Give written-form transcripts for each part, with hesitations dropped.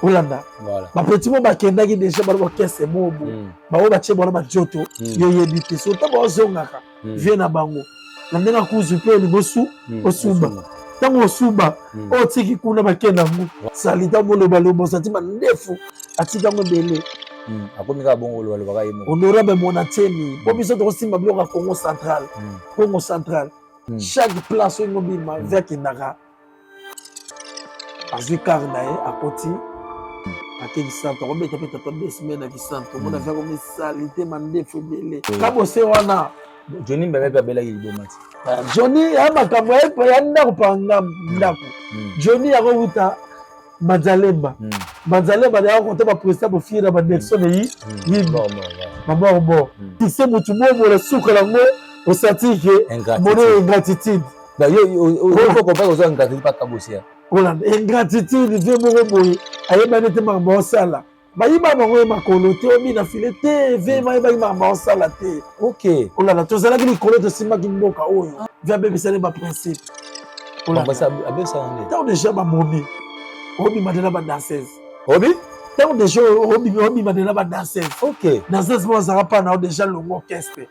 Olanda bapeti mo bakendaki deja bana bakese mobo bango batie bana banzoto yo yebi te so ntango bazongaka vie na bango na ndenge akuzu mpe olingi osu osuba ntango osuba oyo otiki kuna bakenda yango salita molobaloba ozati mandefu atika yango ebele. Akomi kaka bongo olobaka ye moko. Honorable Monatiemi, mpo biso tokosimba biloko ya Congo central, Congo central, chaque place oyo ngobima vie akendaka, azwi kar na ye, akoti, ake Kisantu, akobeta mpe tata 2 semaines na Kisantu, omona vie akomi salite, mandefu ebele, kabose wana. Johnny Mbembe mpe abelaki liboma ti. Johnny ya makambo ya ndako panga ndako. Johnny akowuta Manzalemba, Manzalemba ya kota baprésident bofira banexon eyi yimbi bamorbo tise motu momola suka nango osati ke mono ingratitude. Kozwa ingratitude pa Kabosia. Olanda ingratitude, vie moko boye ayebani te makambo aosala, bayiba bango ye makolo te, obina file te, vie bayebaki makambo aosala te. Olanda tozalaki likolo, tosimbaki mboka oyo, vie abebisani baprincipe. Ntango deja bamomi obima te na badanseuse. Obi. Ntango deja obima te na badanseuse, danseuse moko azalaka mpa na yo deja longo orchestre,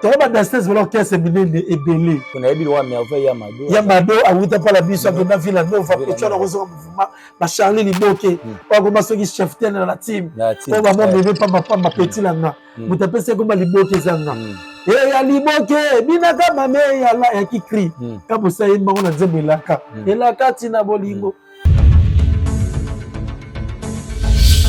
toko badanseuse bala orchestre minene ebele. Nayebi lowa Merveille ya Mado. Ya Mado awuta mpa na biso, akenda Villa Nova, petit wana kozonga mouvement, bacharli Liboke oyo akoma soki chef tene na la team oyo bamo bebe pambapamba, petit na nga moto apesi ekoma Liboke, ezanga eya Liboke binaka mame eyala yaki cri kabosa yembango na nzembo elaka elaka ntina bolingo.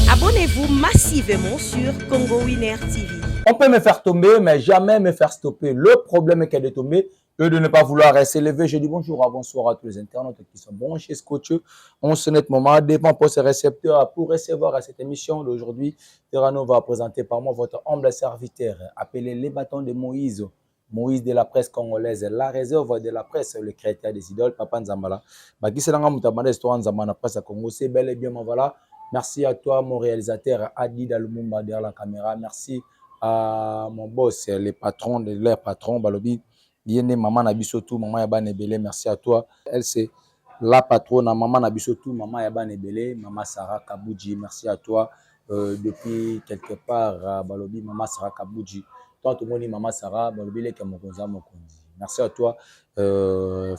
Abonnez-vous massivement sur Congo Winner TV. On peut me faire tomber, mais jamais me faire stopper. Le problème est qu'elle de tomber et de ne pas vouloir s'élever. Je dis bonjour à bonsoir à tous les internautes qui sont branchés, scotchés. En ce net moment, dépend pour ce récepteur pour recevoir à cette émission d'aujourd'hui. Terrano va présenter par moi votre humble serviteur, appelé les bâtons de Moïse. Moïse de la presse congolaise, la réserve de la presse, le créateur des idoles, Papa Nzambala. Bakiselanga Moutabanda, histoire Nzambala, presse à Congo, c'est bel et bien, voilà. Merci à toi, mon réalisateur Adi Dalumumba derrière la caméra. Merci à mon boss, le patron de leur patron, Balobi. Yene, maman na biso tout, maman ya bana ebele, merci à toi. Elle, c'est la patronne, maman na biso tout, maman ya bana ebele, maman Sarah Kabuji, merci à toi. Depuis quelque part, Balobi, maman Sarah Kabuji. Toi, tout le monde, maman Sarah, Balobi, les Mokonza Mokonzi. Merci à toi,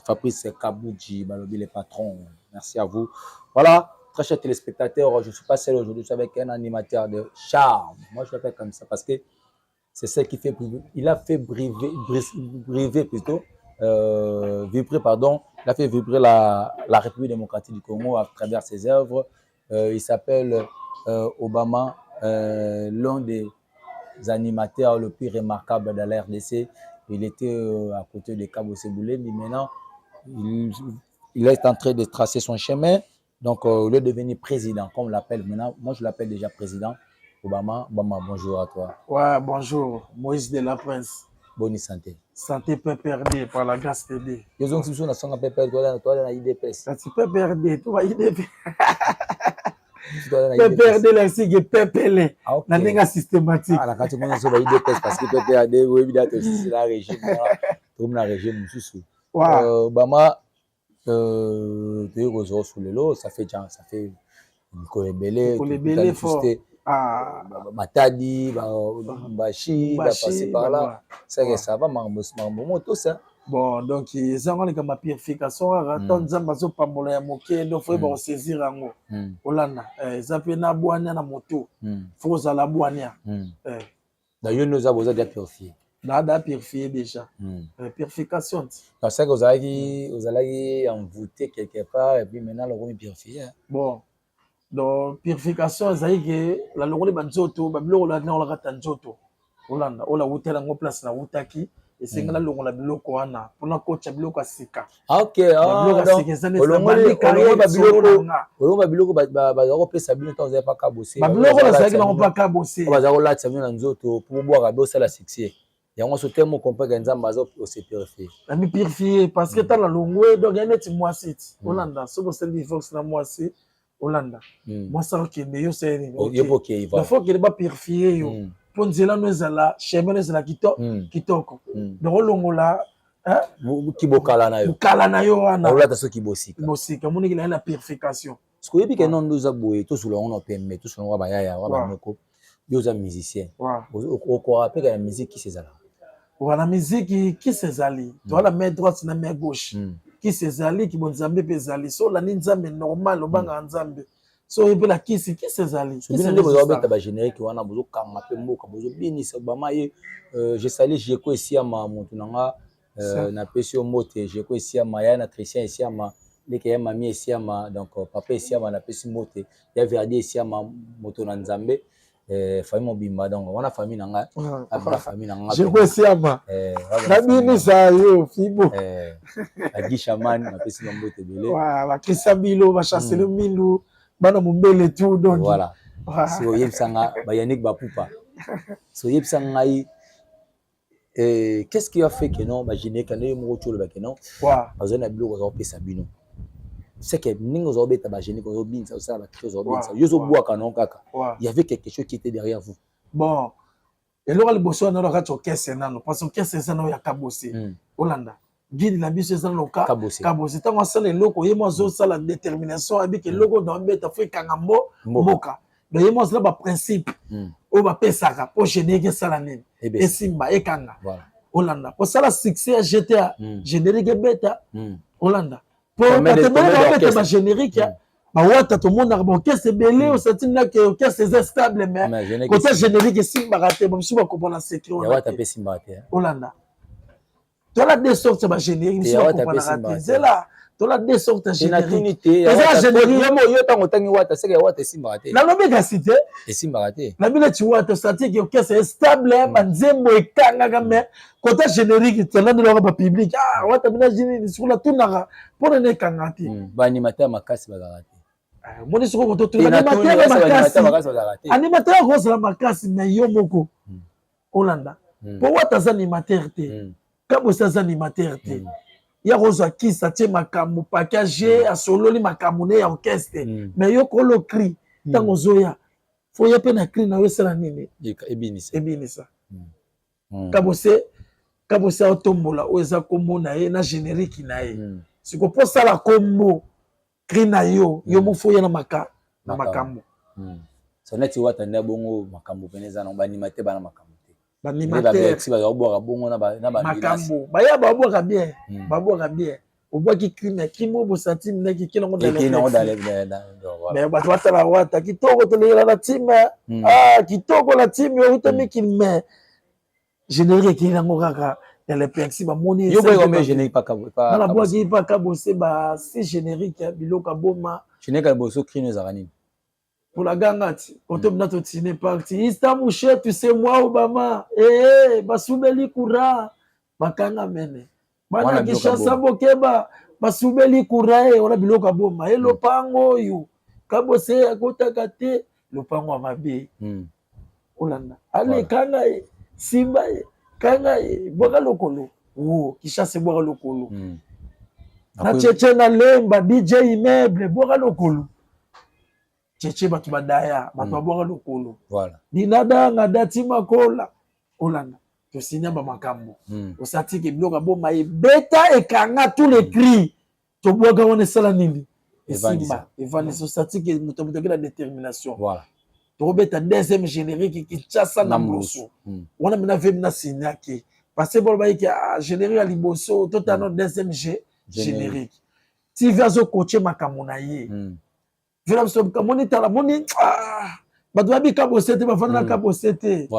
Fabrice Kabuji, Balobi, les patrons. Merci à vous. Voilà, très chers téléspectateurs, je ne suis pas seul aujourd'hui, je suis avec un animateur de charme. Moi, je l'appelle comme ça parce que c'est ça qui fait briller. Il a fait briller, briller plutôt, vibrer, pardon, il a fait vibrer la République démocratique du Congo à travers ses œuvres. Il s'appelle Obama, l'un des animateurs le plus remarquable de la RDC. Il était à côté de Kabose mais maintenant, il est en train de tracer son chemin. Donc, il est devenu président, comme on l'appelle maintenant. Moi, je l'appelle déjà président. Obama, Obama, bonjour à toi. Ouais, bonjour, Moïse de la Prince. Bonne santé. Santé PPRD, par la grâce de Dieu. Yo donc si on a songa PPRD, toi na UDPS. Kasi PPRD, to ba UDP. PPRD la sige pepele na ndenge systématique. Ah, na kati mona so ba UDPS parce que PPRD oyebi date c'est la régime to na régime mosusu. Obama, toyei kozwa osu lelo, ça fait ça fait mikolo ebele. Mikolo ebele fort. Ah. Matadi, Bashi, bapasse par là, c'est que ça va, makambo moto ça. Bon, donc eza ngo likambo ya purification kaka to Nzambe azopambola ya moke, donc faut yeba kosaisir yango. Olanda eza mpe na bwania na moto, faut kozala bwania. Na yo nde oza boza déjà purifié. Naza purifié déjà, purification ti. Parce que ozalaki envoûté quelque part et puis maintenant lokomi purifié. Bon, donc purification ezali ke nalongoli banzoto, babiloko nalongolaka nzoto, olanda oyo nawutela yango, place nawutaki, esengi nalongola biloko wana mpona kotya biloko ya sika. Olongo babiloko baza kopesa bino ntango ozali paka bose. Babiloko nazalaki nango paka bose. Baza kolatisa bino na nzoto po bobwaka, bosala succès yango. So te mo comprendre Nzambe aza ose purifie. Nami purifie parce que tala, longwe, donc ya neti mwasi ti olanda, soki osali divorce na mwasi, olanda mwasi akokende, yo osali nini? Yo mpo okei. Faut okende bapurifie yo mpo nzela no ezala, chemin no ezala kitoko, donc olongola Kibokala na yo. Bokala na yo wana. Olata soki bosika. Bosika, omoniki na ye na purification. Parce que oyebi ke non, nde oza boye, tosula yango na pembe, tosula yango bayaya wa banoko. Yo oza musicien, okoka mpe na musique kisi ezalaka? Wana musique kisi ezali. Toza na main droite na main gauche. Kisi ezali, kibo Nzambe mpe ezali. So olandi Nzambe normal, obangaka Nzambe, so oyebela kisi, kisi ezali. Bino nde bozobeta bagénérique wana, bozokanga mpe mboka, bozobinisa bama ye. Je salue Jeko Esiama, motu na nga, napesi yo mbote, Jeko Esiama ya na Christian Esiama, leke ya mami Esiama. Donc papa Esiama, napesi mbote ya Verdi Esiama, moto na Nzambe, famille mobimba. Donc wana famille na nga, abra famille na nga. Jeko Esiama, nabinisa yo fibo. Agi Shaman, napesi ba mbote ebele. Bakrista Bilo, bachancele Mindu, bana mombele tout donc. Voilà, si oyebisa nga bayanik bapupa, si oyebisa ngai qu'est-ce qui a fait que non, bagénérique nde yo moko ti olobake non, bazali na biloko ozakopesa bino, c'est que ndenge ozobeta bagénérique, ozobinisa, osala bacri, ozobinisa, yo ozobwaka non kaka, il y avait quelque chose qui était derrière vous? Bon, eloko liboso wana na kati orchestre nano, parce que orchestre eza nano ya Kabose. Olanda guide na biso eza nano Kabose. Kabose, ntango asala eloko, ye mo azosala détermination, ayebiki eloko na obeta fo ekanga mboka. Donc ye mo azala baprincipe oyo bapesaka mpo générique esala nini, esimba, ekanga. Olanda kosala succès ya GTA, générique ebeta. Olanda po bato ebele babeta bagénérique, bawata, tomonaka baorchestre ebele, osati ndake orchestre eza stable, mais kota générique esimbaka te. Bamosusu bakopona secret. Olanda tola deux sortes ya bagénérique, misu bakopanaka te. Nzela tola deux sortes ya générique, eza générique. Yo ntango otangi Wata, seke ya Wata esimbaka te? Nalobi kasi te. Esimbaka te. Na bino ti Wata, osati ke orchestre stable, banzembo ekangaka, mais kota générique tolandelaka bapublic: ah, Wata bina nini? Sikoyo natunaka, mpona nini ekangaka te? Baanimateur makasi bazalaka te. Omoni sikoyo kototuna animateur makasi, animateur akozala makasi, mais yo moko olanda mpo Wata aza animateur te, Kabosi aza animateur te. Ya kozwa kisi, atie makambo package, asololi makambo ne ya orchestre, mais yo kolo cri, ntango ozoya, fo ya mpe na cri na yo esala nini? Ebinisa. Ebinisa. Kabose, Kabose aotombola oyo eza nkombo na ye na générique na ye. Siko mpo osala nkombo cri na yo, yo mofo oya na makambo. So neti Wata nde bongo makambo pene eza nango, baanimateur bana makambo te. Baanimateur bazabwaka bongo na makambo, baya babwaka bien, babwaka bien. Obwaki crime, crime oyo bosati ndaki kelango, mais bato batala Wata kitoko, tolekela na time, ah kitoko na time outa mikili, mais générique ekei nango kaka ya lepensi bamoni. Nabwaki pa Kabose ba si générique ya biloko aboma. Générique ya liboso, crime ezalaka nini? Pour la ganga ti koto bina totine parti Istanbul, tu sais moi Obama, eh basubeli kura bakanga mene bana Kinshasa, bokeba, basubeli kura e wana biloko aboma e lopango oyo Kabose akotaka te, lopango ya mabe. Olanda ale, kanga ye, simba ye, kanga ye, bwaka lokolo wo Kinshasa, ebwaka lokolo na Cheche na Lemba, DJ immeuble, bwaka lokolo Cheche, bato badaya, bato babwaka lokolo. Dinadanga dati makola. Olanda tosinya bamakambo, osatiki biloko aboma, ebeta, ekanga tous les cris tobwaka wana, esala nini? Esimba, evandisa. Osatiki moto moto aki na détermination. Tokobeta deuxième générique Kinshasa na Mbrusu wana mina vemi na signaki, parce que bolo bayiki générique ya liboso, totano deuxième générique TV azokoche makambo na ye. Vela biso moni, tala moni, bato bayebi Kabose te, bafanda na Kabose te.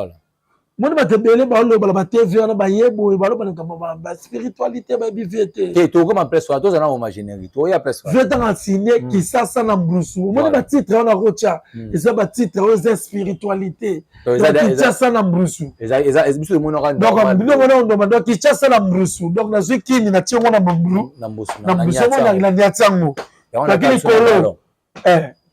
Moni bato ebele baloba na batv wana, baye boye, baloba na likambo baspiritualité, bayebi vie te. Te, tokoma place wana, tozala na moma générique, toya place wana. Vie ntango asigne Kisasa na Mbrusu, omoni batitre wana kotya, eza batitre oyo eza spiritualité. Kinshasa na Mbrusu. Biso emonaka. Donc biloko wana ondoma, donc Kinshasa na Mbrusu, donc nazwi kini natie yango na mbru na Mbrusu, omona na niati yango, toaki likolo,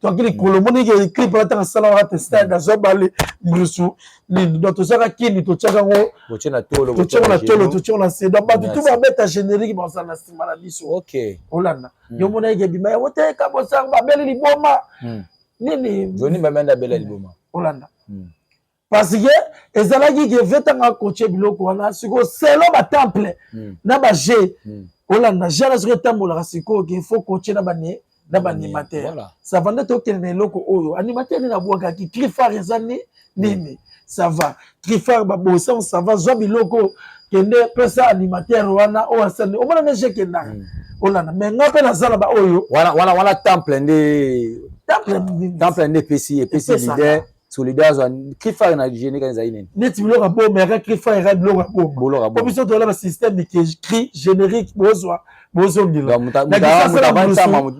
toaki likolo. Omoni ke clip wana ntango asala wana te, stade azwa bale Mbrusu nini, donc tozwaka kini, totiaka yango, totiango na tolo, totiango na se. Donc bato tu babeta générique, bazala na nsima na biso. Olanda yo mona eke ebima yango te, Kabosango babeli liboma nini. Joni Bamenda abela liboma. Olanda, parce que ezalaki ke ve ntango akotie biloko wana, sikoyo selo batemple na baje, olanda jana soki etambolaka, sikoyo ke faut kotie na bane. Na baanimateur, ça va. Nde tokende na eloko oyo animateur nini abwakaki cri phare eza ni nini. Ça va, cri phare babosan, ça va. Zwa biloko, kende pesa animateur wana oyo asali. Omona nde je kendaka olanda, mais nga mpe naza na baoyo. Wana temple nde. Temple. Temple nde epesi leader solidaire azwa cri phare na générique ezali nini? Neti biloko ya boma yaka, cri phare yaka biloko ya boma. Biloko ya po biso toyala basystème ke cri générique bozwa, bozongela.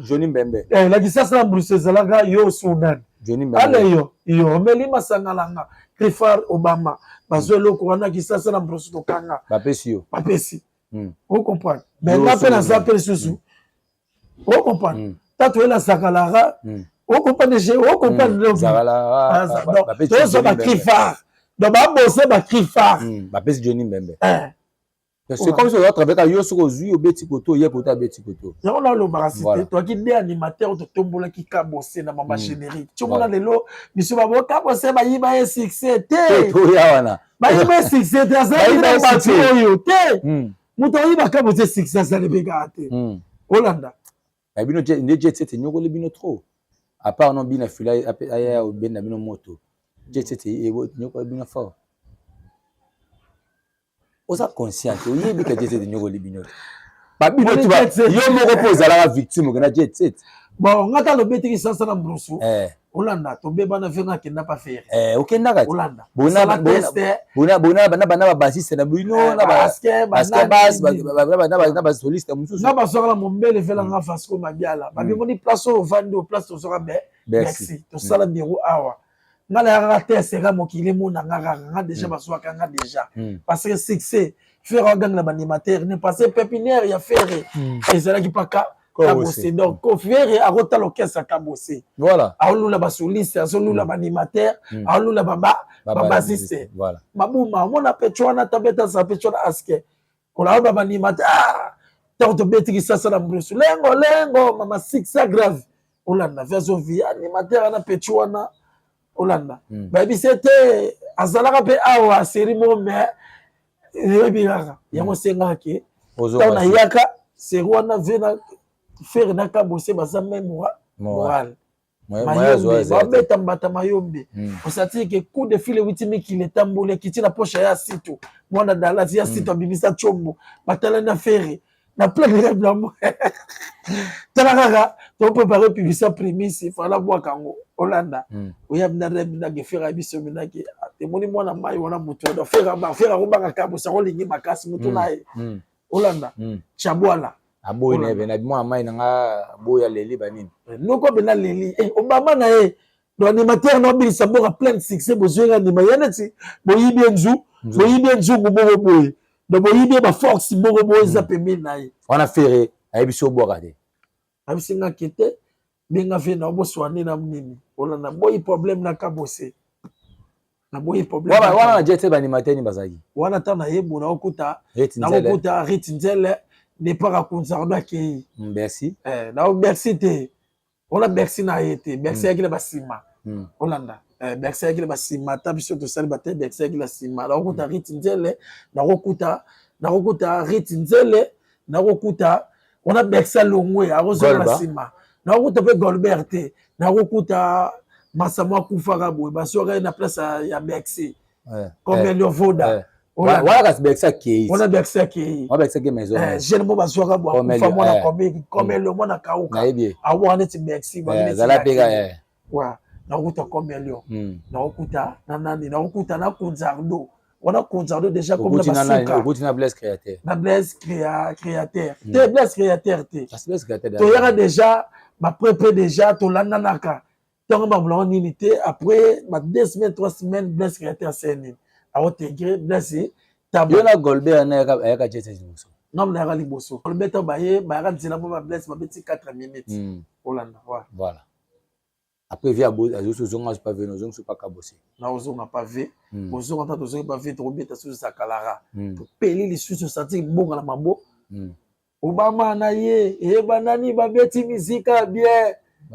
Joni Mbembe. Na Kisasa na Bruxelles ezalaka yo osunani ale yo yo omeli masanga nanga cri phare Obama, bazwa eloko wana Kisasa na Bruxelles, tokanga. Bapesi yo. Bapesi, ocomprendre? Mais nga mpe naza mpe lisusu, ocomprendre? Ta toyela Zakalaka, ocomprendre? Je ocomprendre? Tozwa bacri phare, donc babose bacri phare. Bapesi Joni Mbembe. C'est comme si oza travaillaka yo, soki ozwi, obeti koto, oye koto, abeti koto. Yango nalobaka site, toaki nde animateur oyo totombolaki Kabose na mama générique. Tiomona lelo biso babo Kabose bayiba ye succès te. Toya wana. Bayiba ye succès te, azalaki na bato oyo te. Moto ayiba Kabose succès azali mpe kaka te. Olanda. Bino nde Jet Set enyokoli bino trop. À part non bina fila aya obenda bino moto, Jet Set enyokoli bino fort. Oza conscient, oyebi ka Jet Set enyokoli bino te? Babino yo moko mpo ozalaka victime, okenda Jet Set. Bon, nga ta lobetiki sansa na mbrusu. Olanda, tobebana, venga akenda pa Ferre. Okendaka. Olanda. Bona na babassiste na bino, na basoliste mosusu. Nga bazwaka na mombele velanga Vasco Mabiala, babimoni place oyo ovandi, o place tozwaka be merci, tosala bureau awa. Nga nayakaka te, eseka mokili emona nga kaka nga déjà bazwaka nga déjà parce que succès Ferre agangela baanimateur ne, parce que pépinière ya Ferre ezalaki paka Kabose. Donc Ferre akotala orchestre Kabose. Aolula basoliste, azolula baanimateur, aolula babassiste. Mabuma omona pecho wana, tabeta sa pecho wana aske kolaa baanimateur. Ntango tobetiki sasa na mbrusu, lengo lengo mama, succès grave. Olanda vi azovi animateur wana pecho wana, olanda bayebisi ete azalaka mpe awa série moko, mais eyebi kaka yango osengaka ke ntango nayaka série wana, ve na Ferre na Kabose baza même moral. Mayombe babeta mbata mayombe, osatiri ke coup de fil ewiti mikili, etamboli, ekiti na poche ya Situ mwana Dallas ya Situ, abimisa tiombo, batalani na Ferre na plein de rêve na mo. Tala kaka toprépare publicité primisi fala bwaka yango. Olanda, oya mina rêve minake Ferre ayebi minake emoni mwana mai wana motu wana Ferre Ferre akobanga Kabose, akolingi makasi motu na ye. Olanda Chabwala. Aboyi na ye na mwana mai na nga, aboyi, aleli banini. Noko bena leli Obama na ye. Donc animateur na obilisa mboka plein de succès, bozwaki anima ye neti boyibi ye nzu, boyibi ye nzungu moko boye, donc boyibi ye baforce moko boye eza pembeni na ye. Wana Ferre ayebisi obwaka te? Ayebisi nga ke te, benga ve na oboswane na nini. Olanda, boyi problème na Kabose, naboyi problème. Wana na Jet Set, baanimateur nini bazalaki? Wana ntango nayebola, okuta nakokuta Rit Nzele, départ akunzardo akei. Merci. Na Bercy te, wana Bercy na ye te, Bercy ayaki na basima. Olanda, Bercy ayaki na basima, ata biso tosali bate, Bercy ayaki na nsima. Nakokuta Rit Nzele, nakokuta Rit Nzele, nakokuta wana Bercy alongwe, akozonga na nsima. Nakokuta mpe Golbert te, nakokuta masamo akufaka boye, bazwaka ye na place ya Bercy comme Voda. Wana kasi Bercy akei. Wana Bercy akei. Wana Bercy akei maison. Jeune mo bazwaka bo akufa, mwana comme mwana kauka, awaka neti Bercy. Ezala mpe. Wa nakokuta comme lion, nakokuta na nani, nakokuta na Kunzardo wana, Kunzardo déjà comme na basuka. Okuti na Blaise Créateur. Na Blaise Créateur te, Blaise Créateur te, toyaka déjà baprepe, déjà tolandanaka ntango bambolaka nini te. Après ba 2 semaines, 3 semaines, Blaise Créateur asali nini, aotegre Blaise. Yo na Golbert ayaka Jet liboso? Nga nayaka liboso. Golbert ntango baye, bayaka nzela mo, bablaise babeti 4 minutes. Olanda. Voilà, après vie azosi ozonga pa ve, ozongi so pa Kabose. Na ozonga pa ve, ozonga ntango tozongi pa ve, tokobeta susu Zakalaka, topeli lisusu, osanti mbonga na mabo. Obama na ye eyebanani, babeti mizika bien,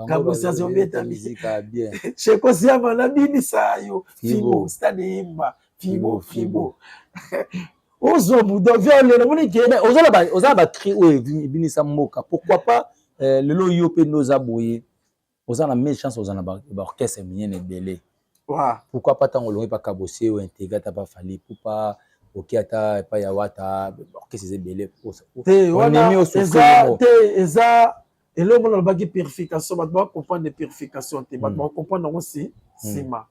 Kabose azobeta mizika bien. Sheko Siama nabinisa yo fibo, stade eyemba fibo fibo, ozwa budo vi olela moni ke. Oza na bacri oyo ebinisa mboka, pourquoi pas? Lelo yo mpe nde oza boye, oza na mille chance, oza na baorchestre minene ebele. Pourquoi pas ntango olongi pa Kabose, oyo intégré ata pa Fally Ipupa, oki ata epai ya Wata, orchestre eza ebele? Te, wana eza te. Eza eloko mona alobaki purification. Bato bacomprendre purification te, bato bacomprendre yango si nsima.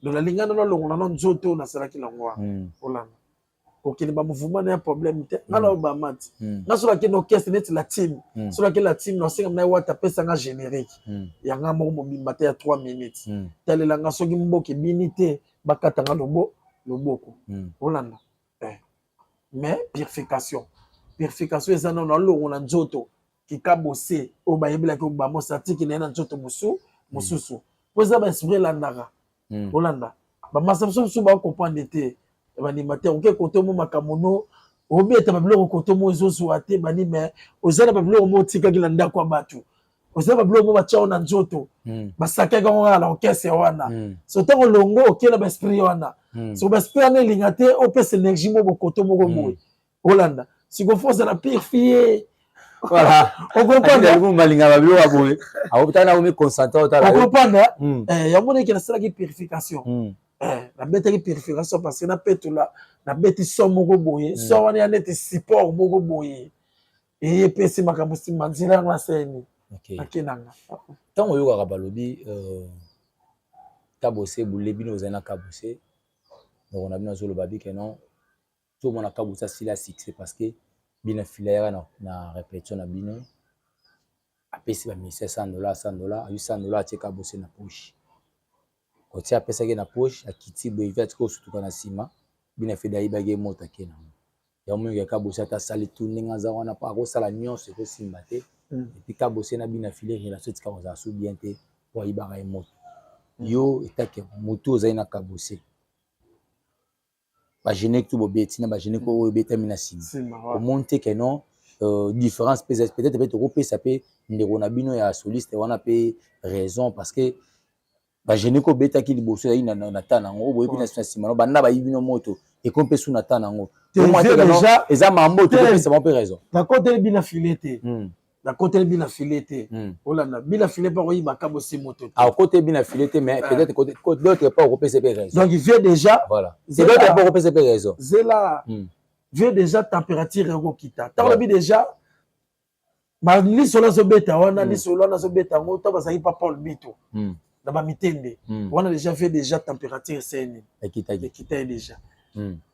Donc nalinga nano alongola no nzoto oyo nasalaki nango wana. Olanda kokende bamouvement na ya problème te. Nga na Obama ti nga soki akende orchestre neti la team, soki akende la team, nasenga na ye Wata apesanga générique yanga moko mobimba te ya 3 minutes. Talelanga soki mboka ebini te, bakatanga loboko. Olanda, mais purification eza nano alongola nzoto kikabose oyo bayebelaki Obama, osatiki na ye na nzoto mosusu, po eza baesprit elandaka. Olanda bamasa biso mosusu bacomprendre te. Baanimateur oke kote mo makambo no obeta babiloko kote mo ezozwa te bani, mais oza na babiloko mo otikaki na ndako ya bato, oza na babiloko mo batya na nzoto, basakaki yango kaka na orchestre wana. So ntango longo oke na baesprit wana, so baesprit wana elinga te opesa énergie mo bokoto moko boye. Olanda siko fo ozala purifié. Voilà, ocomprendre. Balinga babiloko ya boye, akotala na komi concentre, otala. Ocomprendre. Yango ndenge nasalaki purification, nabetaki purification parce que napetola, nabeti son moko boye, son wana ya neti support moko boye, eye epesi makambo nsima nzela yango aseni ake nanga. Ntango oyokaka balobi Kabose bule, bino ozali na Kabose, ndeko na bino azoloba bike non, tozomona Kabose asila succès parce que bino afila yaka na répétition na bino, apesi bamusicien 100 dollar, 100 dollar, azwi 100 dollar, atie Kabose na poche, kotia apesaki na poche, akiti boye, vi atika kosutuka na nsima, bino afedi ayibaki ye moto, ake nango. Yango moyoki ya Kabose, ata asali tu ndenge aza wana mpo akosala nyonso, ekosimba te. Et puis Kabose na bino afile, relation etika kozala so bien te mpo ayibaka ye moto. Yo etake motu ozali na Kabose, bagénérique tu bobeti na bagénérique oyo ebetami na nsima, omoni te ke non, différence mpe peut-être mpe tokopesa mpe ndeko na bino ya soliste wana mpe raison, parce que bagénérique oyo obetaki liboso ezali na ta nango, oyo boyebi na nsima no banda bayibi bino moto, ekomi mpe su na ta nango, eza mambo tokopesa bango mpe raison? Nakoteli bina file te, nakoteli bina file te. Olanda bina file mpo akoyiba Kabose moto te. Akoteli bina file te, mais peut-être d'autre part okopesa mpe raison. Donc vieux déjà Voilà, c'est d'autre part okopesa mpe raison. Zela, vieux déjà température ekokita ntango lobi déjà lisolo azobeta wana, lisolo wana azobeta yango ntango bazalaki pa Paul Bito na bamitende wana déjà, vieux déjà température eseni. Ekitaki. Ekitaki déjà,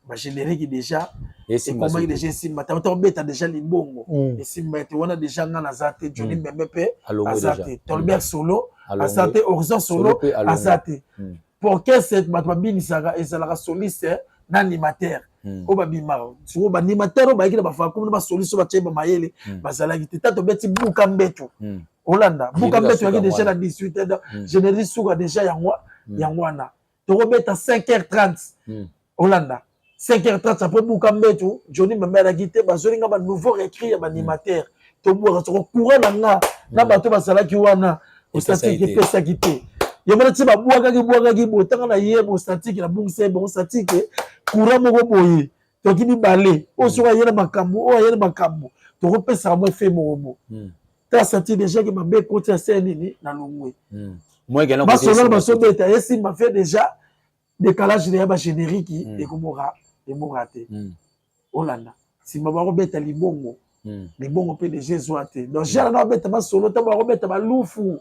bagénérique déjà ekomaki déjà esimba te, obeta déjà libongo esimba ete wana déjà nga naza te, Johnny Mbembe mpe aza te, Tolbert Solo aza te, Horizon Solo aza te. Orchestre bato babinisaka ezalaka soliste na animateur oyo babimaka. Sikoyo baanimateur oyo bayaki na bafakomi na basoliste oyo batie bamayele bazalaki te. Ta tobeti buka mbeto, olanda buka mbeto yaki déjà na 18 heures, générique suka déjà yango yango wana tokobeta 5h30. Olanda 5h30 après buka mbeto, Johnny Mbembe alaki te, bazolinga banouveau recrue ya baanimateur, tobwaka soko courant na nga na bato bazalaki wana, osatiki epesaki te. Yango ti babwakaki bwakaki boye, ntanga na ye bosatiki nabungisa ye bongo, satike courant moko boye, toki mibale oyo soki aye na makambo oyo aye na makambo, tokopesaka mwa efe moko bo ta sati déjà ke mabe ekoti ya se nini na longwe. Basolola basobeta esimba fe déjà décalage na ya bagénérique ekomoka emoka te. Olanda nsima bakobeta libongo, libongo mpe déjà ezwa te. Donc jala na babeta basolo, ntango bakobeta balufu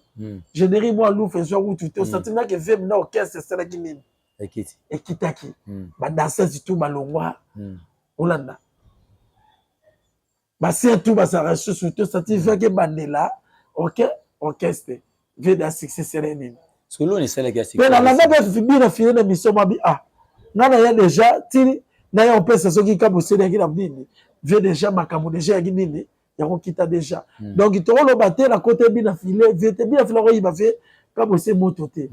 générique mwa lufu ezwa kutu te, osati nake vem na orchestre esalaki nini, ekitaki, badanseuse tout balongwa. Olanda basien tout bazalaka lisusu te, osati veke ebandela ok orchestre vie da succès sere nini. Mpe nalanda mpe bina file na mission mabi, ah nga na ya déjà tini na ya opesa soki kaboseli yaki na nini, vie déjà makambo déjà yaki nini ya kokita déjà. Donc tokoloba te na kote bina file vie te, bina file akoyiba vie kabose moto te.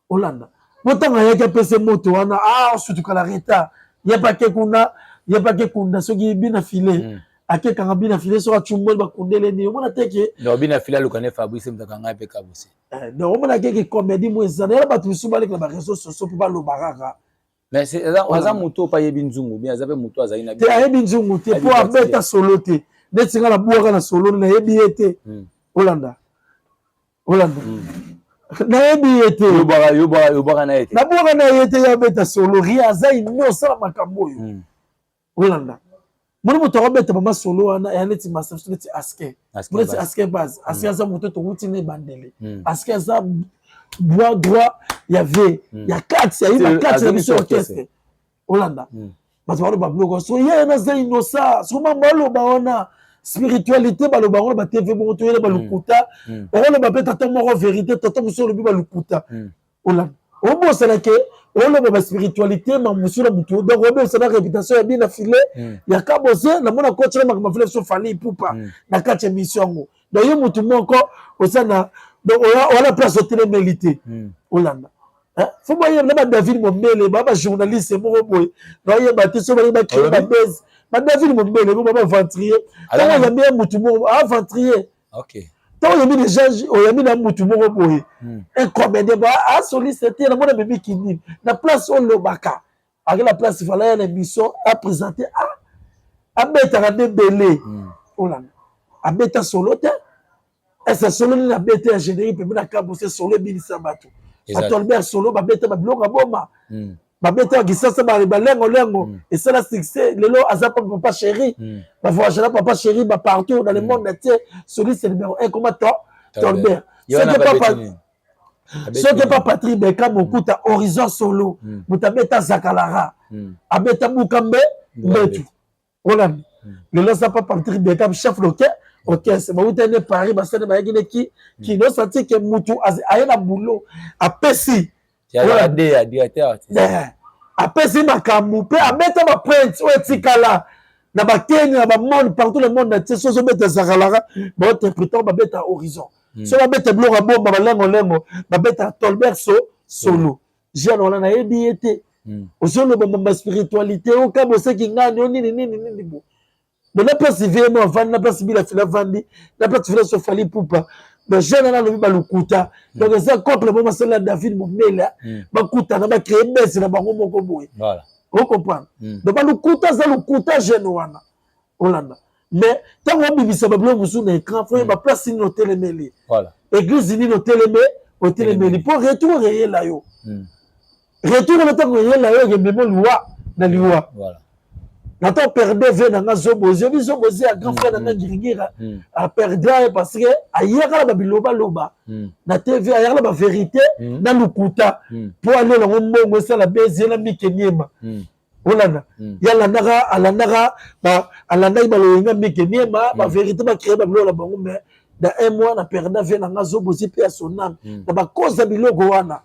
Olanda po ntango ayaki apesa moto wana, ah osutuka na retard, ye mpe ake kuna, ye mpe ake kunda soki bina file, akekanga bina file soki acumboli bakundele nini, omona te ke Bina file aluka ne Fabrice mutaka ngai mpe Kabose. Donc omona keke comédie mo eza nayela bato mosusu baleka na baréseau sociaux mpo baloba kaka. Mais aza motu oyo mpe ayebi nzungu bien, aza mpe motu azali na Te, ayebi nzungu te mpo abeta solo te. Neti nga nabwaka na solo, nayebi ye te. Olanda, olanda. Nayebi ye te. Yobwaka na ye te. Nabwaka na ye te. Ye abeta solo rien, aza innocent na makambo oyo. Olanda, moni moto akobeta mama solo wana eya neti masa biso, neti aske, neti aske base. Aske aza moto towuti na ebandeli. Aske aza bras droit ya v ya kati, ayi bakati na biso orchestre. Olanda, bato baloba biloko so ye naza innocent. Soko mambo aloba wana, spiritualité, baloba yango na baTV bongo, toyele balukuta. Okoloba mpe tata moko vérité, tata mosusu olobi balukuta. Olanda, obosana ke oloba baspiritualité mamusu na mutu, donc obosana réputation ya bina file ya Kabose. Namona kotina makambo file so Fally Ipupa na kati ya émission yango. Donc ye mutu moko oza na, donc wana place otelemeli te. Olanda, fo boyeba na baDavid Mombele, ba bajournaliste moko boye, naoyeba te so balingi bacréer babase. BaDavid Mombele bo ba baaventurier. Ntango oyambi ye mutu moko aventurier, ntango oyambi déjà, oyambi na mutu moko boye, un comédien bo asoliste te. Namona memi kinini na place olobaka ake na place fala ya na émission aprésente, abetaka nde ebele. Olanda, abeta solo te. Ese solo nini abeta ya générique pembe na Kabose? Solo ebinisa bato, bato Albert solo babeta babiloko ya boma, babeta Kisasa balengolengo, esala succès. Lelo aza pa Papa Chéri, bavoyage na Papa Chéri bapartout dans le monde entier. Soliste numéro 1 koma to Tolbert. Soki pa Patrick Beka mokuta Horizon solo, moto abeta Zakalara, abeta Bukambe Mbetu. Olanda, lelo aza pa Patrick Beka, chef d'orchestre. Bauta ne Paris, basali bayaki ne ki kino senti ke mutu aye na boulot, apesi apesi makambo mpe abeta baprinte oyo etikala na bakenya, na bamonde, partout le monde entier. So ozobeta Zakalaka, baointerpréter, babeta Horizon. So babeta biloko ya bomba, balengolengo, babeta Tolbert so solo. Jeune wana nayebi ye te. Ozoloba mamba spiritualité, okaba oseki ngani o nini nini nini bo. Mais na place vmo avandi, na place bila fila avandi, na place fila so Fally Ipupa, donc jeune wana alobi balukuta. Donc eza couple mo masala ya David Momela, bakutana, bacréer bese na bango moko boye. Ocomprendre? Donc balukuta, aza lokuta jeune wana. Olanda, mais ntango obimisa babiloko mosusu na écran, fo yeba place nini otelemeli, église nini oteleme, otelemeli, mpo retour eyela yo. Retour wana, ntango eyela yo, ekemema liwa na liwa. Nata perde ve na nga Zobozi. Oyebi Zobozi ya grand frère na nga Ngiringira, aperdre ye parce que ayaka na babilobaloba na TV, ayaka na bavérité na lokuta mpo alela yango mbongo, esala bezi ye na Mike Niema. Olanda, ye alandaka, alandaka, alandaki baloyenga Mike Niema, bavérité, bacréer babiloko na bango. Mais dans un mois na perda ve na nga Zobozi mpe ya soname na bakoza biloko wana.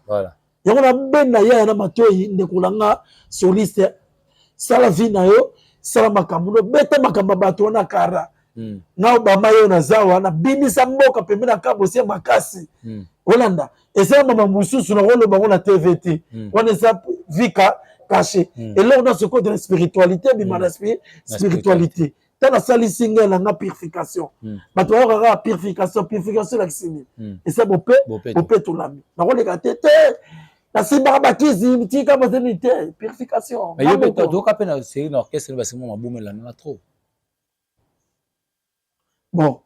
Yango nabenda yaya na matoi. Ndeko na nga soliste, sala vie na yo, sala makambo no, beta makambo ya bato wana kara. Nga Obama yo naza wana, bimisa mboka pembe na Kabose ya makasi. Olanda, eza mama mosusu nakoloba ngo na TV te. Wana eza vika caché. Eloko nyonso ekota na spiritualité, ebima na spiritualité. Ntango nasalisi ngai na nga purification, bato bayoka kaka purification. Purification elakisi nini? Eza bope, bopetolami. Nakoleka te te, nasimbaka bakisi tika bazeni te, purification. Mais yo mpe toyoka mpe na série na orchestre basimo mabumu elandana trop. Bon,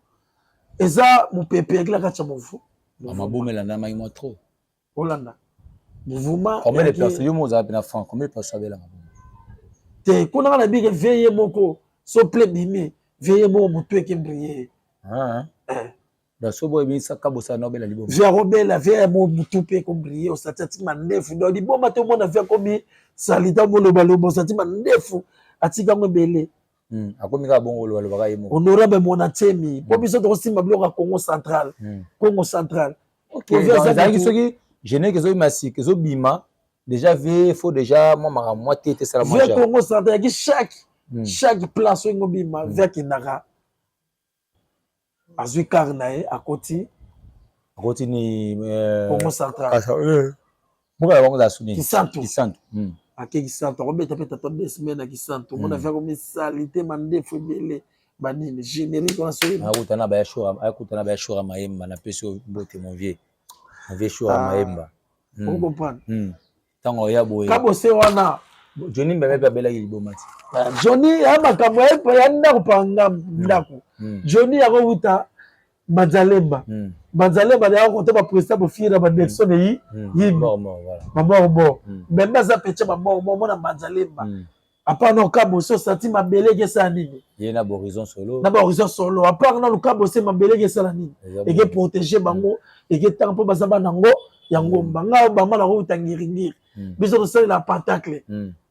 eza mopepe yaki na kati ya movu. Mabumu elandamaki mwa trop. Olanda, mouvement. Combien de personnes? Yo mo ozala mpe na franc, combien de personnes abela mabumu? Te, kuna nga na bike vie ye moko so ple bimi vie ye moko motu ekembri ye. Donc so boye ebisaka bosala na obela liboma. Vie akobela, vie ya motu mpe ekombri ye. Osati atiki mandefu, donc liboma te. Omona vie akomi salita, molobaloba, osati mandefu, atika yango ebele. Akomi kaka bongo, olobalobaka ye moko. Honorable Mwana Tiemi, mpo biso tokosimba biloko ya Congo Central. Congo Central. Ezalaki soki générique ezobima sika, ezobima déjà vie, faut déjà mwa makambo mwa te te esala. Vie Congo Central yaki chaque place oyo ngobima. Vie akendaka, azwi car na ye, akoti. Akoti ni? Congo Central. Mboka na bango ezala suni? Kisantu. Kisantu. Ake Kisantu, akobeta mpe tata 2 semaines na Kisantu. Omona vie akomisali te, mandefu ebele, banini, générique wana soki. Akutana baya Shura, akutana baya Shura Mayemba. Napesi yo mbote, mon vieux, mon vieux Shura Mayemba. Ocomprendre? Ntango oya boye. Kabose wana. Johnny Mbembe mpe abelaki liboma ti. Ah, Johnny ya makambo ya ndako pa ndako. Johnny akowuta Manzalemba. Manzalemba ya kota ba président bofira ba Nelson eyi yimbi. Ba mort mort. Mbembe aza pecha ba mort mort mona Manzalemba. À part na Kabose osati mabele eke esala nini? Ye na Horizon Solo. Na ba Horizon Solo. À part na Kabose mabele eke esala nini? Eke protéger bango, eke tanga mpo baza bana ngo ya ngomba. Nga Obama na kowuta ngiringiri. Biso tosalela pentacle.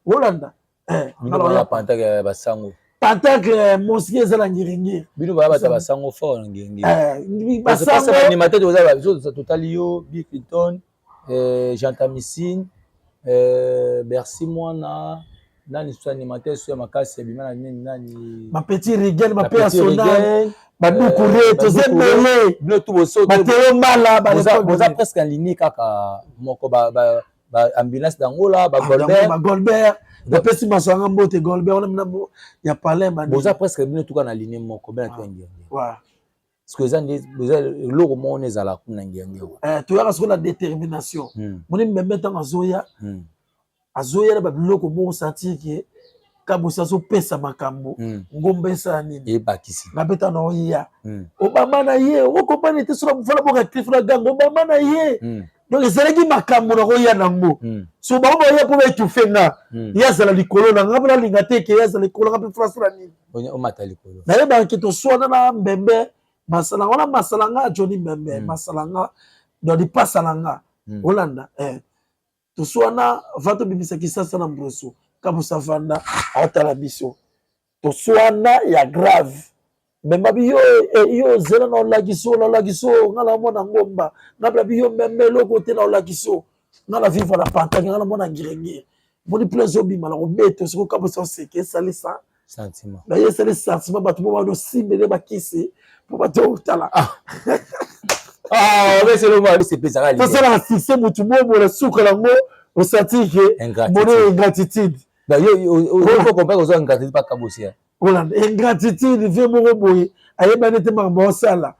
Olanda. Eh, bino baya pentacle ya basango. Pentacle mosquée eza na ngiringiri. Bino baya bato ya basango fort na ngiringiri. Eh, basango. Animateur toza biso totali yo Bill Clinton, Jean Tamisine, Bercy Mwana, nani susu animateur susu ya makasi abima na nini nani ba petit Rigel, ba père Sonal, ba Doucouré, toza ebele. Bino tout boso ba Théo Mala, ba boza presque en ligne kaka moko ba ba ba ambulance d'Angola, ba Goldberg, ba Goldberg. Bapesi masanga mbote Goldberg wana mina ya palais ba boza presque bino tout na ligne moko bena to ngiringiri. Ouais. Parce que eza nde eza eloko moko nde ezalaka kuna ngiringiri. Eh, toyaka sikoyo na détermination. Moni mbembe ntango azoya, azoya na babiloko moko sentir ke Kabose azopesa makambo, ngomba esala nini? Ebakisi. Na beta na oya. Obama na ye, okompani te soki mufala boka cliff na ganga, Obama na ye. Donc ezalaki makambo na koya nango. So bango baya mpo baetufe nga. Ye azala likolo na nga mpo nalinga te ke ye azala likolo nga mpe France na nini. Omata likolo. Nayebaka ke toswana na mbembe masala wana masala nga Johnny Mbembe masala nga donc lipasa na nga. Olanda eh. Toswana va tobimisa kisasa na mbroso Kabusa vanda aotala biso. Toswana ya grave. Mbemba bi yo yo zela na olakiso na olakiso nga na mona ngomba nga bla bi yo mbembe eloko te na olakiso nga na vivre na pantake nga na mona ngiringiri moni place obima na kobeta soko Kabusa oseke esali sa sentiment na ye esali sentiment bato mo bano simbele bakisi mpo bato otala tosalaka succès motu mobola suka nango osanti ke moni ingratitude. Olanda ingratitude vie moko boye ayebani te makambo aosala.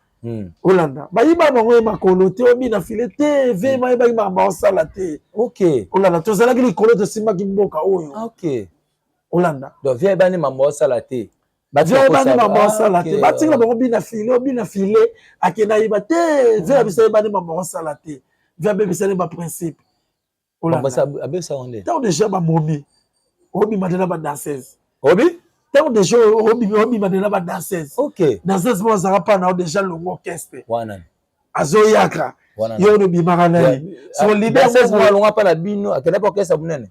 Olanda bayiba bango ye makolo te obina file te vie bayebaki makambo aosala te. Olanda tozalaki likolo tosimbaki mboka oyo. Olanda donc vie ayebani makambo aosala te. Vie ayebani makambo aosala te batikela bango bina file obina file akende ayiba te vie na biso ayebani makambo aosala te vie abebisani baprincipe. Ntango deja bamomi obima te na badanseuse. Obi? Ntango deja obima te na badanseuse. Danseuse moko azalaka mpa na yo deja longo orchestre. Azoyaka. Yo obimaka na ye. So leader moko alonga mpa na bino akenda mpa orchestre monene.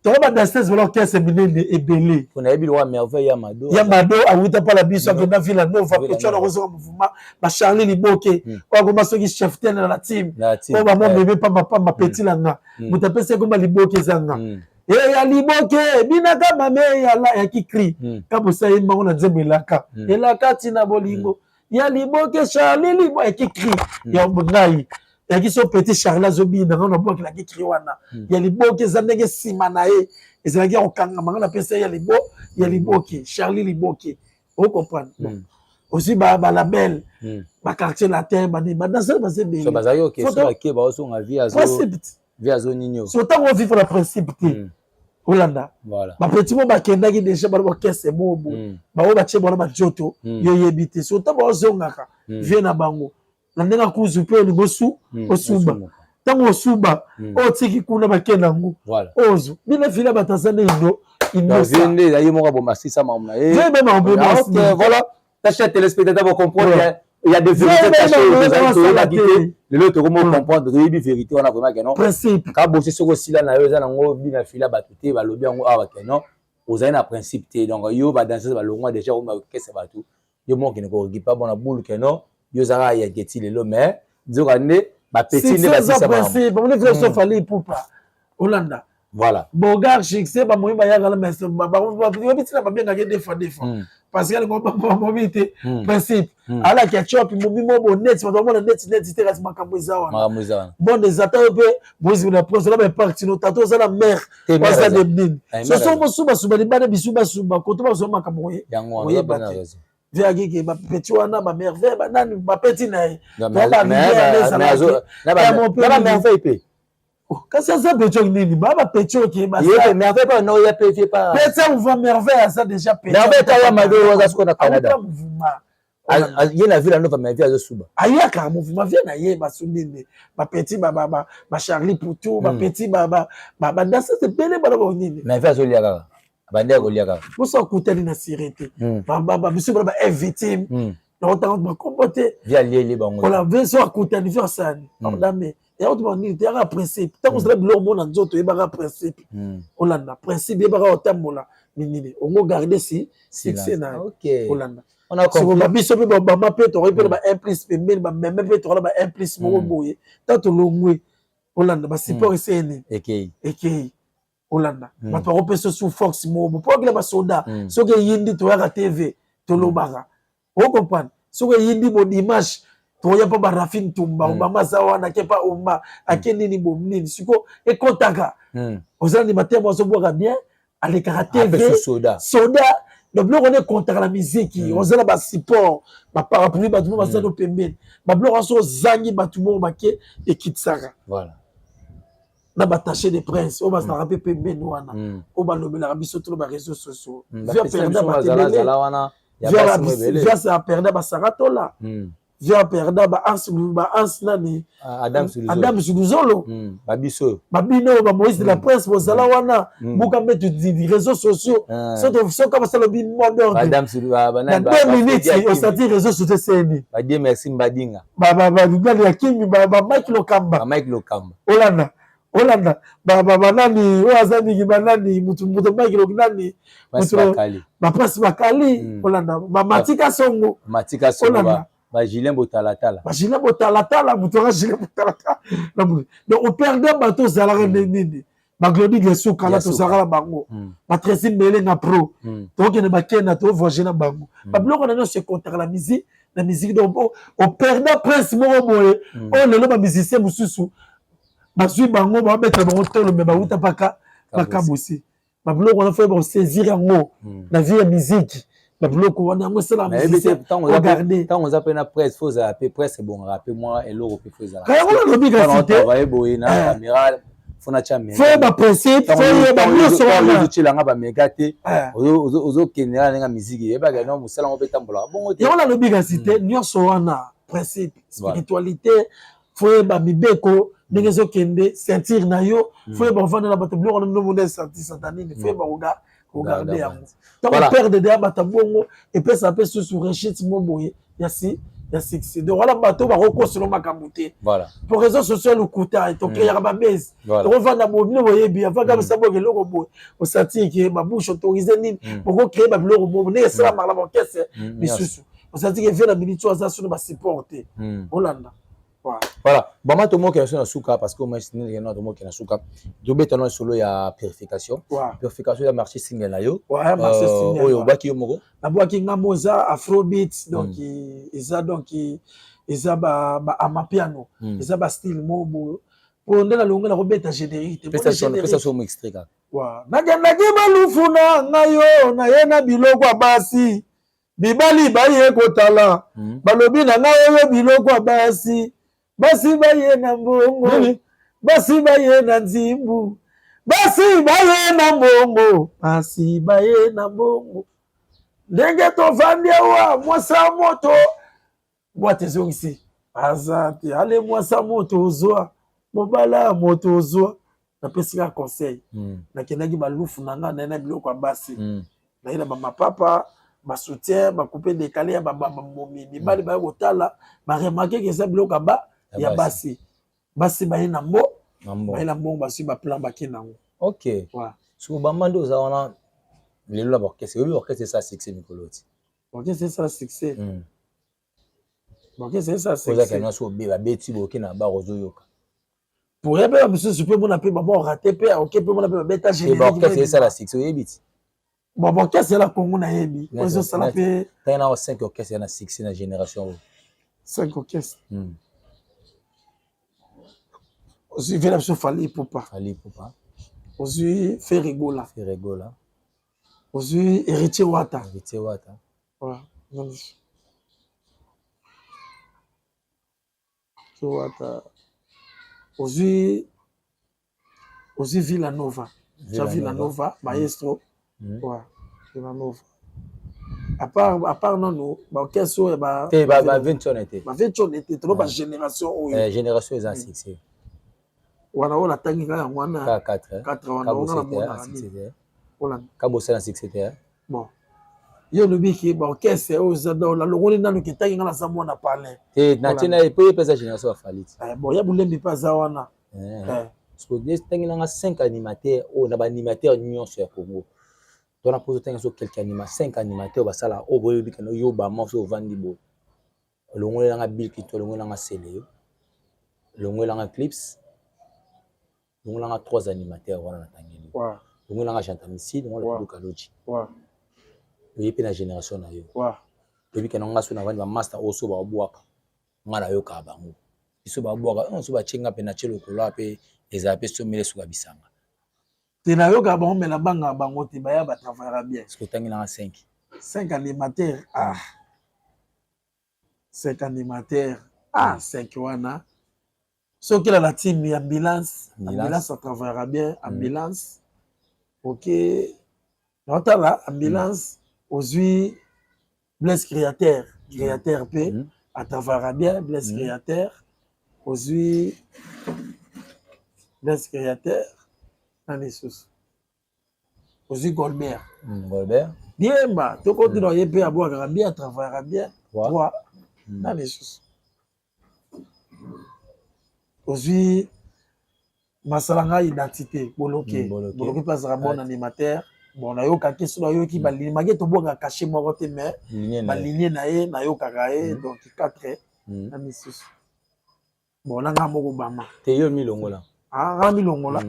Toko ba danseuse bala orchestre minene ebele. Pona yebi lokola merveille ya Mado. Ya Mado awuta pala biso akenda Villa Nova pecho na kozonga mouvement ba Charlie Liboke oyo akoma soki chef tel na la team. Oyo ba mon bébé pamba pamba petit la nga. Moto apesi ekoma Liboke eza nga. E ya Liboke binaka mame ya la ya ki cri. Kabosa ye mbango na nzembo elaka. Elaka tina bolingo. Ya Liboke Charlie Liboke ya ki cri. Ya ngai. Yaki so petit Charlie azobina nga nabwakelaki cri wana. Ya Liboke eza ndenge nsima na ye ezalaki ya kokangama nga napesa ya libo ya Liboke Charlie Liboke o comprendre. Bon aussi ba ba label ba quartier latin ba nini ba danser baza ebele. So bazalaki orchestre bake baosonga vie azo principe vie azo nini so ntango ovivre na principe te olanda bapeti mo bakendaki deja bana orchestre bobo bango batie bona bajoto yo yebi te so ntango baozongaka vie na bango na ndenge akuzu mpe olingi osu osuba ntango osuba oyo otiki kuna bakenda yango ozo bino vila bato aza nde indo innocent ye moko aboma sisa makambo na ye voilà. Ta chers téléspectateurs, vous comprenez il y a des vérités cachées. Lelo tokomo comprendre toyebi vérité wana vraiment que non principe Kabose soko sila na yo eza nango bina fila bato te balobi yango awa que non ozali na principe te donc yo ba danseuse balongwa déjà okoma kesa bato yo moko okende korekipa bona boule que non yo ozalaka ya geti lelo mais nzoka nde bapeti nde basisa principe bamoni vrai sauf ali ipupa olanda voilà Bogar succès bamoyi bayaka na mais bayobi ntina babengaki deux fois deux fois parce que alingo bamomi te principe alaki atiopi momi mo bo neti bato bamona neti neti te kasi makambo eza wana monde eza ta yo mpe moïse na prince ola baparti no tata oza na mare baza de nini soso bosubasuba libanda bisubasuba koto bazwa makambo koyeba te viakiki bapeti wana bamerveille banani bapeti na ye bamerveille mpe. Oh, kasi aza petit oyo nini ba ba petit oyo ke ye merveille pa no ya pe vie pa petit mouvement merveille aza déjà petit merveille ta ya mado aza siko na Canada mouvement ye na ville nova merveille azo suba ayaka mouvement vie na ye basu nini ba petit ba ba ba Charlie Poutou ba petit ba ba ba danseuse ebele ba ba nini merveille azo lia kaka bande ya kolia kaka boso akutani na sire te biso bana ba victime nakotanga bakombo te vie alieli bango ola vie so akutani vie asani ordame yango tobaka nini te yaka principe ntango ozala biloko mona nzoto oyebaka principe olanda principe yebaka otambola minini ongo garde si succès na yo olanda sikoba biso mpe babama mpe tokoki mpe na ba implice pembeni bameme mpe tokola ba implice moko boye ntango tolongwe olanda basupport eseni ekei olanda mm. bato bakopesa su force moko mpo okila basoda mm. soki eyindi toyaka tv tolobaka mm. ocomprendre soki eyindi bo dimanche toya mpo barafine tumba mm. obama aza wana ake mpa oma mm. ake nini bo nini siko ekotaka mm. oza na matemo azobwaka bien alekaka tv soda, soda donc biloko wana ekontaka na miziki mm. oza na basupport baparapluie bato mo baza no pembeni babiloko wana soki ozangi bato moko bake ekitisaka voilà. na batache de prince oyo bazalaka mpe pembeni wana mm. oyo balobelaka biso to na bareseau sociaux via perda basaratola via perda baans baans nani ah, adam suluzolo babiso babino ba moïse de la presse bozala wana buka mbetu réseaux sociaux ah. soki basala lobi mot d'ordre na 2 minutes osati réseaux sociaux eseni badie merci mbadinga banani ya kimi bamike lokamba mike lokamba olanda olanda banani oyo aza mingi banani mutu mutu mike lok nani baprince bakali hmm. olanda bamatika songo matika songo ba Julien Botalatala ba Julien Botalatala mutu anga Julien Botalatala donc operde bato ozalaka nde nini baglodi gesuka na tozalaka na bango hmm. batresi mbele na pro hmm. tokokende bakenda tovoyage na bango hmm. babiloko na nyonso ekontaka na musique na musique donc operda prince moko boye oyo lelo bamusicien mosusu bazwi bango babeta bango tolo me bawuta mpaka bakabosi babiloko wana foyeba kosaisir yango na vie ya musique babiloko wana yango esala musicien ntango oza mpe na presse fo ozala mpe presse ebongaka mpe mwa eloko mpe fo ezala yango nalobi kasi te boye na eh. caméra fo natya mega fo yeba principe fo yeba nyonso wana ozotyelanga bamega te eh. ozokende na ndenge miziki yebaka no mosala yango mpe etambolaka bongo te yango nalobi kasi te hmm. nyonso wana principe spiritualité fo yeba mibeko ndenge ezokende ceinture na yo fo yeba kovanda na bato biloko wana ndomona esanti santa nini fo yeba koga kogarde yango ntango perde deya bato ya bongo epesa mpe susu rechute mo boye ya si ya succès donc wana bato bakokoselo makambo te po réseau social lokuta tokeyaka babase tokovanda boye bino boyebi avaka bisa boye eloko boye osanti ke babouche autorise nini bokocree babiloko boye ndenge esalamaka na baorchestre misusu osanti ke vie na minute oyo aza sino basupport te olanda. Voilà, bama tomoki na so na suka parce que au moins na tomoki na suka tobeta na solo ya purification. Purification ya marché single na yo euh, oyo obwaki yo moko. Nabwaki nga mo eza afrobeat donc hmm. eza donc eza ba ba amapiano hmm. eza ba style mo boye po nde nalongi nakobeta générique te. Pesa so mo extrait kaka. Nakendaki balufu na ngai yo naye na biloko ya basi mibali baye kotala mm. balobi na ngai oyo biloko ya basi basi baye na mbongo mm. basi baye na nzimbu basi baye na mbongo basi baye na mbongo ndenge tovandi awa mwasa moto bwate ezongisi aza te ale mwasa moto ozwa mobala moto ozwa napesi kaka conseil mm. nakendaki balufu na ngai naye na biloko ya basi mm. naye na bamapapa basoutien bacoupe décalé ya bamomi mibali mm. baye kotala baremarke ke eza biloko ya ba ya basi basi baye na mbo baye na mbongo bazwi baplan bake nango ok ouais. soko bamba nde oza wana lelo na baorchestre oyebi orchestre esala succès mikolo ti orchestre esala succès mm. Orchestre esala succès ozaka nyonso obe babeti boke na bar ozoyoka poya mpe bamosusu mpe mona mpe baba orate mpe oke mpe mona mpe babeta générique esala succès oyebi ti bon baorchestre ya Congo nayebi oyo ezosala mpe tanga na 5 orchestre ya na succès na génération oyo 5 orchestre hmm. ozwi vie na biso Fally Ipupa Fally Ipupa ozwi Ferre Gola Ferre Gola ozwi Héritier Wata Héritier Wata ouais. Héritier Wata ozwi. Ozwi Villa Nova, za Villa Nova maestro. Ouais, Villa Nova. À part nanu baorchestre oyo ba te, ba 20 te. Ba 20 te, tolo ba génération oyo. Eh, génération eza succès. Wana oyo natangi kaka yango wana. 4. 4 wana onga namonaka nini? Olanda. Kabosala succès te. Bon, yo olobi ke baorchestre oyo eza, nalongoli nanu ke ntangi nga naza mwana palin. Te, natie na ye po ye mpe eza génération bafali. Bon, ya Bulembi mpe aza wana. Parce que ntangi nanga 5 animateur oyo, na baanimateur nyonso ya Congo tona mposo, ntangi so quelque anima 5 animateur basala oyo boyebi keno yo bama so ovandi boye, olongolelanga Bill Kito, olongolelanga Seleyo, olongolelanga Clips, olongolanga trois animateurs wana natangeli, olongolelanga Gentamicide, olongolanga Luka Loji. Oye mpe na génération na yo, oyebi keno nga so navandi, bamaster oyo so babwaka nga, nayokaka bango biso babwaka so batie nga mpe natie lokolo mpe ezala mpe somele suka bisanga. Te, nayokaka bango me nabangaka bango te, baya batravaillera bien. Soki otangi nanga 5. 5 animateur, ah, 5 animateur, ah, 5 wana soki na team ya ambulance, ambulance atravaillera bien. Ambulance, ok, naotala ambulance. Ozwi Blaise Créateur, Créateur mpe atravaillera bien, Blaise Créateur. Ozwi Blaise Créateur, na lisusu ozwi Golbert. Golbert. Diemba tokotuna ye mpe abwakaka bien, atravaillera bien. Trois, na lisusu ozwi masala ngai identité Boloke. Boloke mpe azalaka bon animateur. Bon, nayokaki so nayoki baligne make, tobwaka cachet moko te, mais baligne na ye nayokaka ye. Donc quatre, na misusu, bon, na nga moko bama. Te, yo milongola. Nga milongola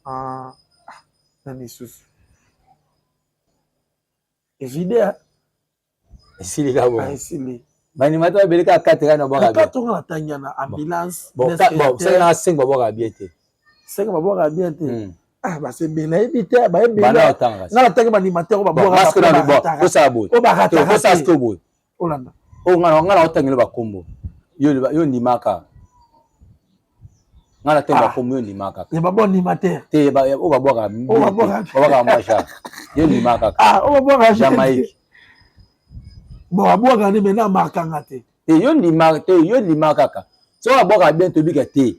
na misusu evide. Esili ka bo. Esili. Baanimateur babele kaka 4 kaka na bwaka. Quatre nga natangi na ambulance. Bon, 5 na 5 babwaka bien te. 5 babwaka bien te? Ah, basebele nayebi te, bayebele nga natangi baanimateur oyo babwaka. Tosala boye, tosala siko boye. Olanda. Oyo nga na otangela bakombo, yo ndimaka nga na tangi bakombo, yo ndimaka. Ya babon animateur? Te, oyo babwaka, babwaka mwa yo ndimaka. Oyo babwaka. Jamaïque. Bon, abwaka nde maintenant amarkanga te. Te, yo ndima te, yo ndima kaka. Soki abwaka bien, tobika te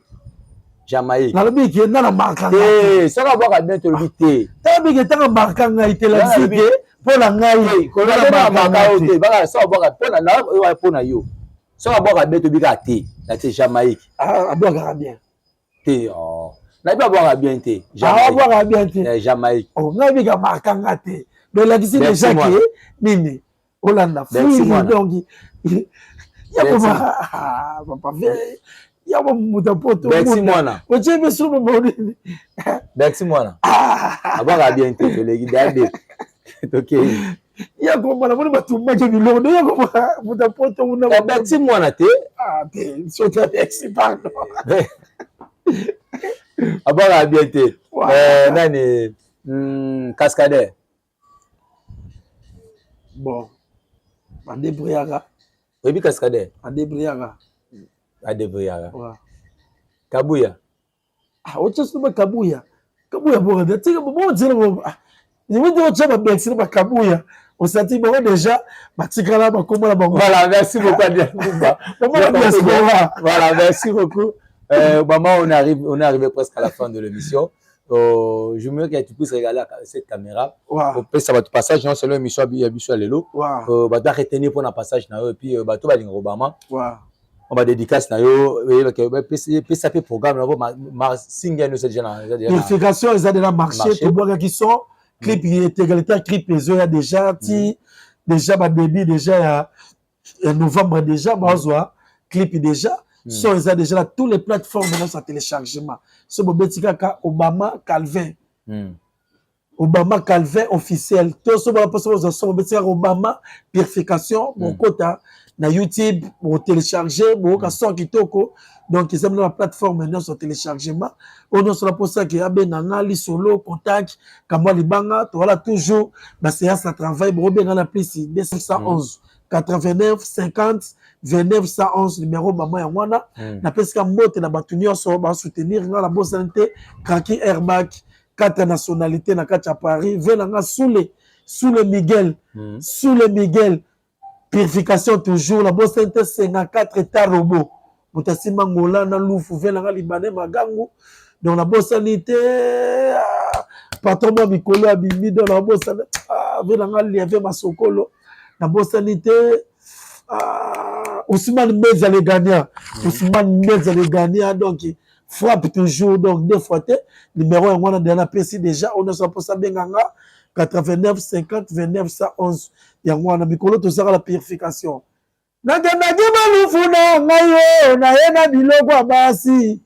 Jamaïque. Nalobi ke nga na markanga. Te, soki abwaka bien, tolobi te. Talobi ke ntango marka ngai te, lakisi te mpo na ngai. Marka yo te, baka soki abwaka mpo na yo, soki abwaka bien, tobika te, natie Jamaïque. Abwakaka bien. Te, nayebi abwaka bien te. Abwakaka bien te? Jamaïque. Ngai bika markanga te, donc elakisi déjà ke nini? Olanda fui, donc yakoma papa yako moto poto. Berti Mwana. Otie biso momo nini? Berti Mwana abwaka bien te, toleki dade, tokei. Yakoma namoni batumbaki biloko do yakoma moto poto kuna. Berti Mwana te. Te, soki Berti, pardon. Abwaka bien te. Nani? Cascadeur. Bon, badébrouillaka. Oyebi cascadeur? Badébrouillaka. Badébrouillaka. Kabuya. Otia soki bakabuya, kabuya bokade tika bonzela nimiti, otia babexi na bakabuya, osati bango déjà batikala bakomona bango. Voilà, merci beaucoup, Adrien Kumba. Voilà, merci beaucoup. Maman, on est arrivé presque à la fin de l'émission. J'aimerais que tu puisses regarder cette caméra. Opesa bato passage non seulement émission ya biso ya lelo, bato baretenir mpona passage na yo, et puis bato balinga Obama, on va dédicace na yo, pesa mpe programme na bo singa nyonso déjà na Purification eza déjà marché, tobwakaki son clip, intégralité clip ezoya déjà ti déjà badébut déjà ya novembre, déjà bazwa clip déjà, son eza déjà na tous les plateformes nyonso ya téléchargement. So bobeti kaka Obama Calvin, Obama Calvin officiel, to so bana mposa bozwa son, bobeti kaka Obama Purification, bokota na YouTube, botélécharge, boyoka son kitoko. Donc eza na baplateforme nyonso ya téléchargement. Oyo nyonso na mposaki abenga nga lisolo, contact kamwa libanga, towala toujours baséance ya travail, bokobenga na +211. 89 50 29 111, numéro mama yango wana. Napesika mbote na bato nyonso basoutenir nga. Nabosani te Kraki Airbag, quatre nationalité na kati ya Paris, ve na nga Sule, Sule Miguel, Sule Miguel, purification toujours. Nabosani te 54 eta robot, moto asimba ngola na lufu, ve na nga Libanais Magangu. Donc nabosani te, ah, patron mwa mikolo abimi. Donc nabosani, ah, ve na nga Lieve Masokolo. Nabosani te, ah, Ousmane Meza le gagnant, Ousmane Meza le gagnant. Donc frappe toujours, donc deux fois te. Numéro yango wana deja napesi déjà. Oyo nyonso aposa, abenga nga 89 50 29 111. Yango wana mikolo tozalaka la purification. Nakendaki malufu na ngai oyo naye na biloko ya basi,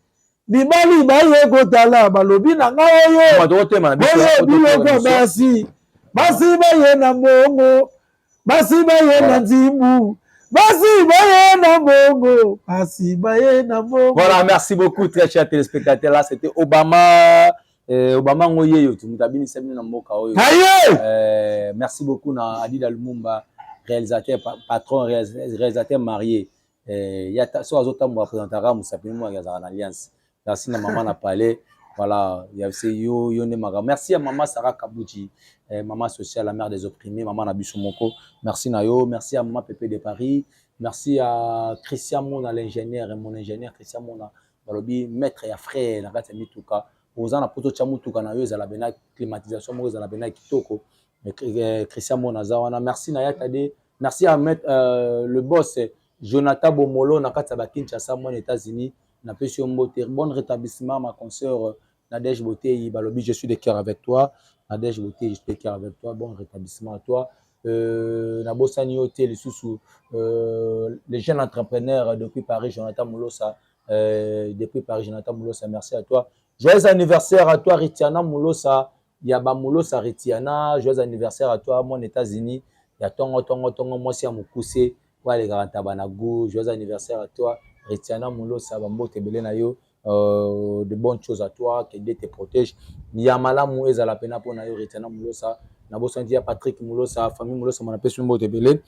mibali baye kotala, balobi na ngai oyo oyo biloko ya basi, basi baye na mbongo, basi baye na nzimbu, basi baye na mbongo, basi baye na mbongo. Voilà, merci beaucoup, très chers téléspectateurs. Là, c'était Obama, Obama ngoyeyo tu mutu abinisa bino na mboka oyo. Aye. Merci beaucoup na Adida Lumumba, réalisateur, patron, réalisateur marié. Ya so azotambola, présentaka mosapi mo azalaka na alliance. Merci na mama na palais. Voilà, ya se yo yo nde makambo. Merci à maman Sarah Kabuchi, maman sociale, la mère des opprimés, maman na biso moko. Merci na yo. Merci à maman Pépé de Paris. Merci à Christian Mona, l'ingénieur, mon ingénieur Christian Mona, balobi maître ya frère na kati ya mituka. Oza na poto, tia mutuka na yo ezala bena climatisation moko, ezala bena kitoko. Christian Mona aza wana. Merci na Yatade. Merci à maître, le boss Jonathan Bomolo na kati ya bakinshasa, mwana États-Unis, napesi yo mbote. Bon rétablissement, ma consoeur Nadège Botei. Balobi je suis de cœur avec toi, Nadège Botei, je suis de cœur avec toi. Bon rétablissement à toi. Nabosani yo te lisusu, les jeunes entrepreneurs depuis Paris, Jonathan Moulosa, depuis Paris, Jonathan Moulosa, merci à toi. Joyeux anniversaire à toi, Ritiana Moulosa, ya Moulosa Ritiana, joyeux anniversaire à toi, mon États-Unis, ya tongo tongo tongo, mwasi ya mokuse po alekaka ntaba na go. Joyeux anniversaire à toi, Ritiana Moulosa, bambote ebele na yo. De bonnes choses à toi, que Dieu te protège. Ya malamu ezala pena mpona yo, Ritiana Moulosa. Nabosani ya Patrick Moulosa, famille Moulosa, mona apesi mbote ebele.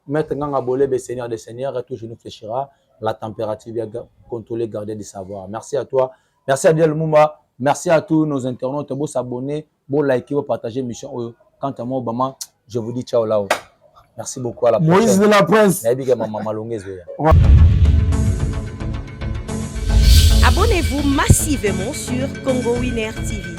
Maître Nganga Bolebe, Seigneur des Seigneurs, tout genou fléchira, la température bien contrôlée, garder du savoir. Merci à toi. Merci à Diel Mumba. Merci à tous nos internautes. Vous s'abonner, vous liker, vous partager l'émission. Quant à moi, Obama, je vous dis ciao là-haut. Merci beaucoup, à la prochaine. Moïse de la presse. Maman Abonnez-vous massivement sur Congo Winner TV.